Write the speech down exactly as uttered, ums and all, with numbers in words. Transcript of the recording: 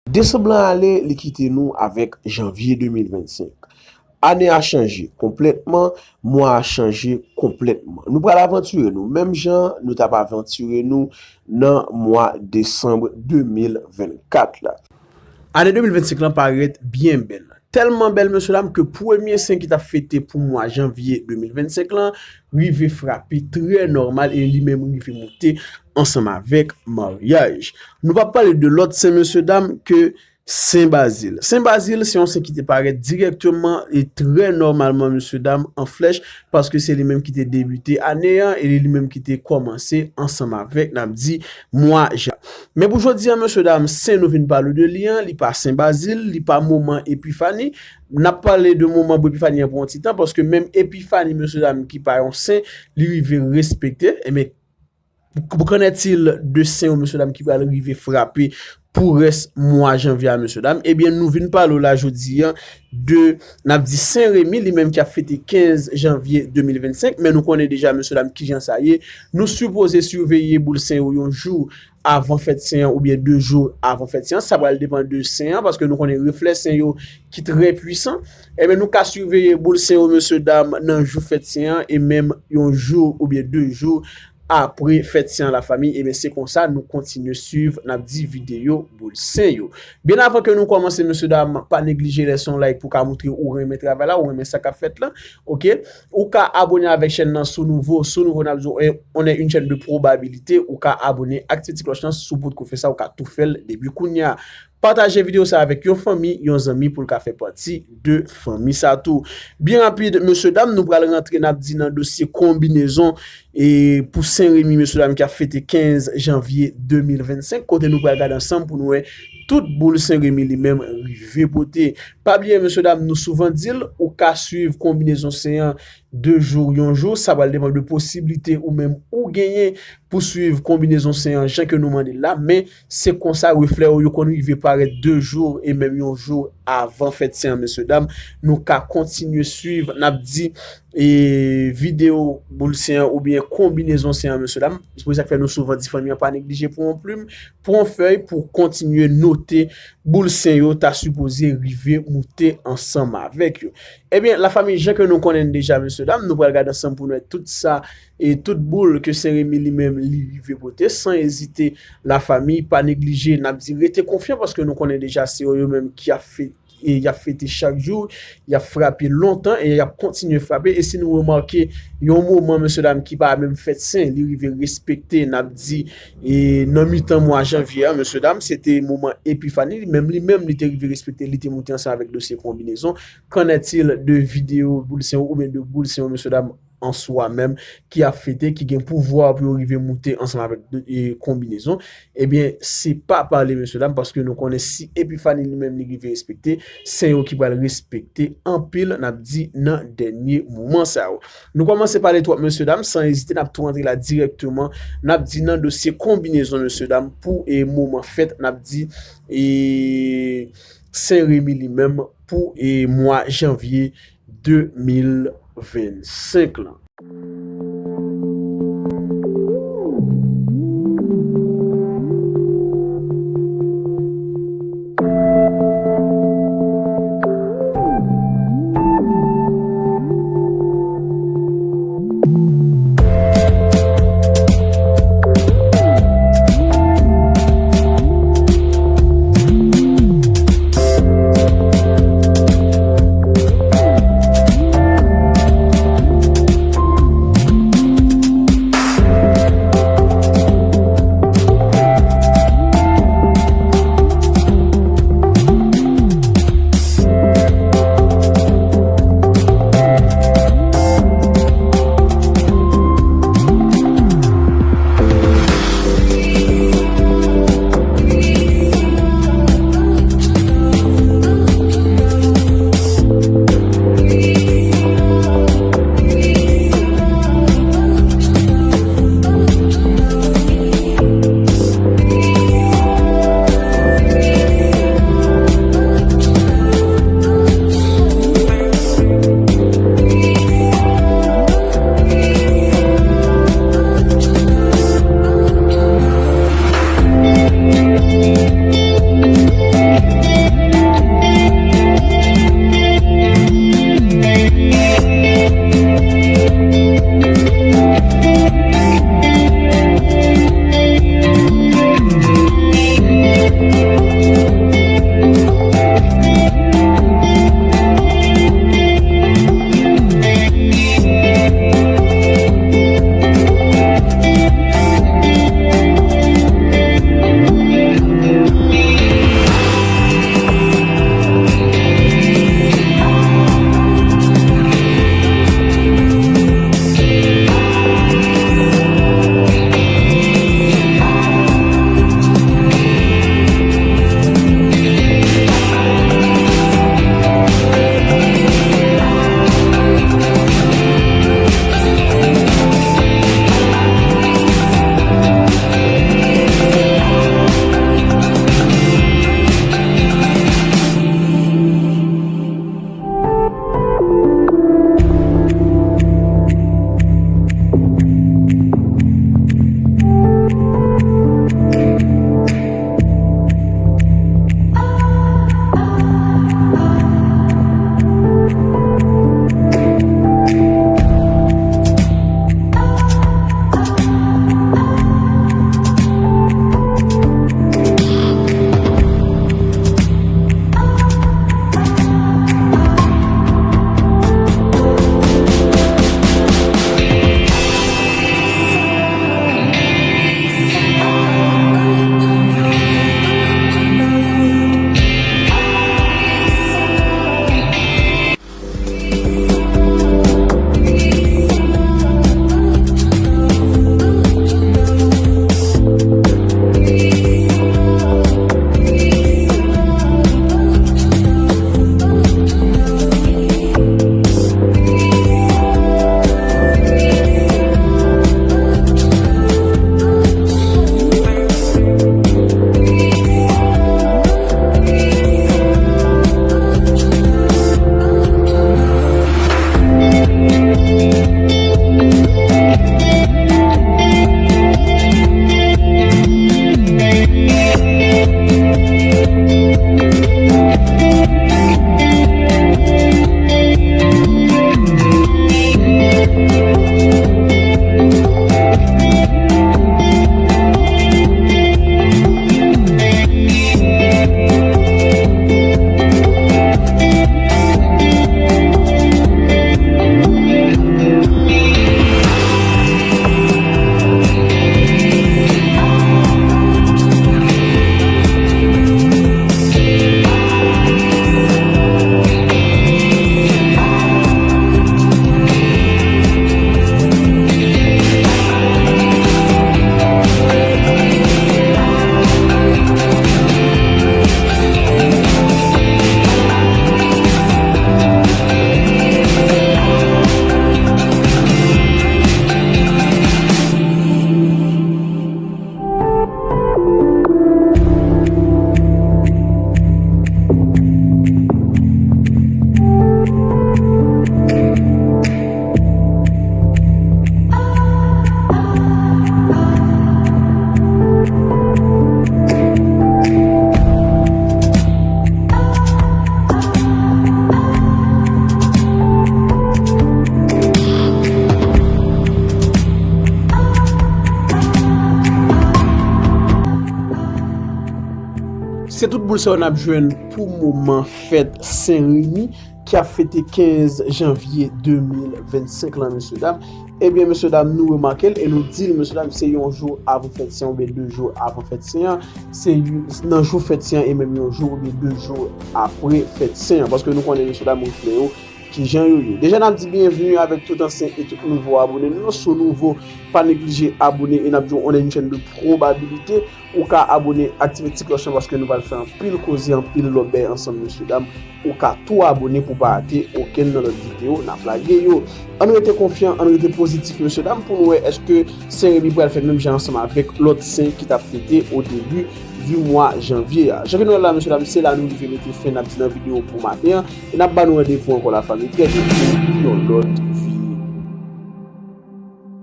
Desanm lan ale, li kite nou avèk janvye de mil vennsenk. Ane a chanje konplètman, mwa a chanje konplètman. Nou pral avantire nou menm jan nou t ap avantire nou nan mwa desanm de mil vennkat la. Ane de mil vennsenk lan parèt byen bèl. Tèlman bèl, mesye dam, ke premye sen ki t ap fete pou mwa janvye de mil vennsenk lan rive frape trè nòmal e li menm rive moute ansanm avèk maryaj. Nou p ap pale de lòt sen, mesye dam, ke Sen Bazil. Sen Bazil, se yon sen ki te parèt dirèkteman e trè nòmalman, mesye dam, an flèch, paske se li menm ki te debite ane an e li menm ki te kòmanse ansanm avèk, n ap di, mwa jan. Men pou jodi a, mesye dam, sen nou vin pale de li an, li pa Sen Bazil, li pa moman Epifani. N ap pale de moman Epifani an pou yon ti tan, paske menm Epifani, mesye dam, ki pa yon sen, li rive respekte. Ebyen, Qu'en est-il de sen yo, mesye dam, ki pral rive frape pou rès mwa janvye a, mesye dam? Ebyen, nou vin pale w la jodi a de, n ap di, Sen Remi, li menm ki ap fete kenz janvye de mil vennsenk, men nou konnen deja, mesye dam, kijan sa ye. Nou sipoze siveye boul sen yo yon jou avan fèt sen an oubyen de jou avan fèt sen an. Sa pral depann de sen an, paske nou konnen reflè sen yo ki trè pwisan. Ebyen, nou ka siveye boul sen yo, mesye dam, nan jou fèt sen an e menm yon jou oubyen de jou apre fèt sen an, lafanmi, ebyen, se konsa nou kontinye swiv, n ap di, videyo boul sen yo. Byen avan ke nou kòmanse, mesye dam, pa neglije lèse yon like pou ka montre ou renmen travay la, ou renmen sa k ap fèt la, oke? Ou ka abone avèk chèn nan si w nouvo, si w nouvo, n ap di w, eh, on est une chaîne de probabilité, ou ka abone, aktive ti klòch lan, si w potko fè sa, ou ka tou fè l depi kounye a. Pataje videyo sa avèk yon fanmi, yon zanmi pou l ka fè pati de fanmi sa tou. Byen rapid, mesye dam, nou pral rantre, n ap di, nan dosye konbinezon e pou Sen Remi, mesye dam, ki ap fete kenz janvye de mil vennsenk, kote nou pral gade ansanm pou nou wè tout boul Sen Remi li menm rive pote. Pa bliye, mesye dam, nou souvan di l, ou ka swiv konbinezon sen an de jou, yon jou, sa pral depann de posiblite ou menm ou genyen pou swiv konbinezon sen an jan ke nou mande l la, men se konsa reflè yo, yo konn rive parèt de jou e menm yon jou avan fèt sen an, mesye dam. Nou ka kontinye swiv, n ap di, e videyo boul sen an oubyen konbinezon sen an, mesye dam. Se pou sa k fè nou souvan di fanmi an pa neglije pran yon plim, pran yon fèy pou kontinye note boul sen yo ta sipoze rive moute ansanm avèk yo. Ebyen, lafanmi, jan ke nou konnen deja, mesye dam, nou pral gade ansanm pou nou wè tout sa e tout boul ke Sen Remi li menm li rive pote, san ezite, lafanmi, pa neglije, n ap di, rete konfyan, paske nou konnen deja se yo, yo menm ki ap fè e y ap fete chak jou, y ap frape lontan e y ap kontinye frape. E si nou remake yon moman, mesye dam, ki pa menm fèt sen, li rive respekte, n ap di, e nan mitan mwa janvye a, mesye dam, se te moman Epifani, li menm, li menm, li te rive respekte, li te moute ansanm avèk dosye konbinezon. Qu'en est-il de videyo boul sen yo oubyen de boul sen yo, mesye dam, an swa menm, ki ap fete, ki gen pouvwa pou yo rive moute ansanm avèk, e, konbinezon, ebyen, se pa pale, mesye dam, paske nou konnen si Epifani li menm li rive respekte, sen yo ki pral respekte anpil, n ap di, nan dènye moman sa yo. Nou kòmanse pale twòp, mesye dam, san ezite, n ap tou rantre la dirèkteman, n ap di, nan dosye konbinezon, mesye dam, pou, e, moman fèt, n ap di, e, Sen Remi li menm pou, e, mwa janvye de mil vennsenk lan. Se tout boul sa yo n ap jwenn pou moman fèt Sen Remi ki ap fete kenz janvye de mil vennsenk lan, mesye dam. Ebyen, mesye dam, nou remake l e nou di l, mesye dam, se yon jou avan fèt Sen an oubyen de jou avan fèt Sen an. Se yon, nan jou fèt Sen an e menm yon jou oubyen de jou apre fèt Sen an. Paske nou konnen, mesye dam, reflen yo kijan yo ye. Deja, n ap di byenveni avèk tout ansyen e tout nouvo abone nou yo. Si w nouvo, pa neglije abone e n ap di w, on est une chaîne de probabilité. Ou ka abone, aktive ti klòch lan paske nou pral fè anpil koze, anpil lòbèy ansanm, mesye dam. Ou ka tou abone pou pa rate okenn nan lòt videyo n ap lage yo. Ann rete konfyan, ann rete pozitif, mesye dam, pou nou wè èske Sen Remi pral fèt menm jan ansanm avèk lòt sen ki t ap fete o debi di mwa janvye a. Jan ke nou wè l la, mesye dam, se la nou rive mete fen, n ap di nan videyo pou maten an. E n ap ba nou randevou ankò la fanmi trè byento pou yon lòt